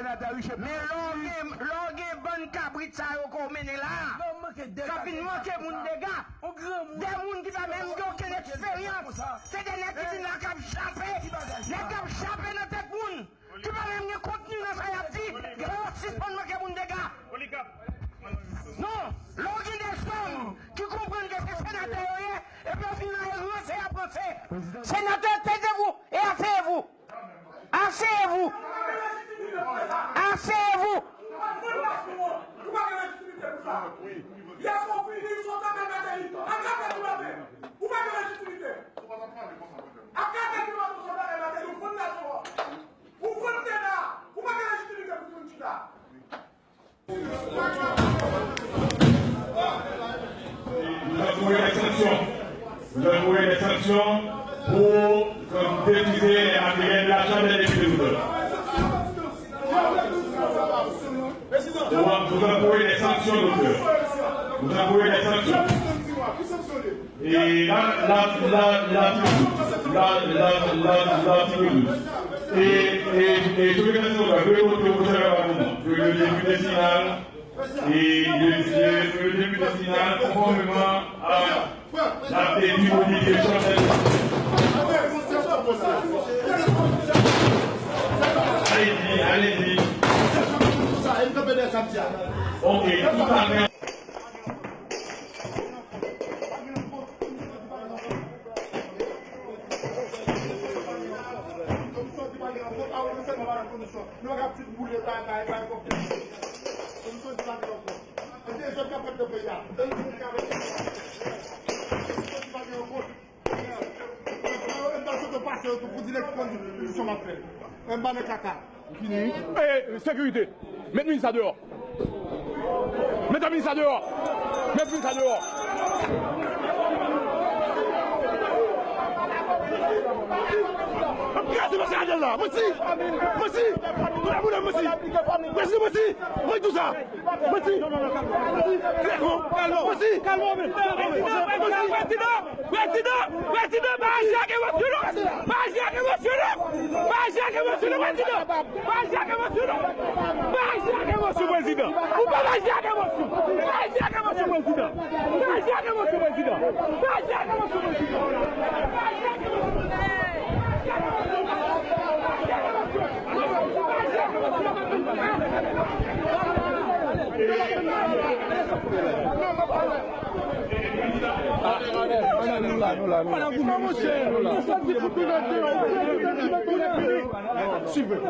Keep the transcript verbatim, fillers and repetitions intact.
Men lè w gen, lè w gen bann kabrit sa yo ke w mennen la a, k ap vin manke moun dega, de moun ki pa menm gen okenn eksperyans, se de nèg ki vin la k ap jape, nèg k ap jape nan tèt moun, ki pa menm gen kontni nan sa y ap di, fò yo sispann manke moun dega. Non, lè w gen de zòm ki konprann ke se senatè yo ye, epi yo fin la e ranse y ap ranse. Senatè, taisez-vous et asseyez-vous. Asseyez-vous. Asseyez-vous. Vous encourez des sanctions. Vous encourez des sanctions pour que vous détruisez les matériels de la Chambre des députés. Vous, vous encourez des sanctions, docteur. Vous encourez des sanctions. E la, la, la, la, la, la, la, la, e, e, e, sou le kèsyon la, vle vote pou sèlman pa moman. Ke le depite final, e, le, le, le depite final, konfòmeman a la depi modifye chanpyona. Allez-y, allez-y. Ok, tout à fait. Mwen pa sot pase yo tou pou di nèg ki konn di, di sa m ap fè. Mwen pa nan kaka. Fini. E, sekirite. Met minis la deyò. Met minis la deyò. Met minis la deyò. Kraze mesye Adèl la. Manti. Manti. Tout moun manti. Prezidan manti. Mwen di w sa. Manti. Manti. Trè kon. Manti. Manti. Prezidan, prezidan, prezidan, prezidan, pa aji ak emosyon non. Pa aji ak emosyon non. Pa aji ak emosyon non, prezidan. Pa aji ak emosyon non. Pa aji ak emosyon, prezidan. Ou pa aji ak emosyon. Pa aji ak emosyon, prezidan. Pa aji ak emosyon, prezidan. Pa aji ak emosyon, prezidan. Pa aji ak emosyon. Suivez.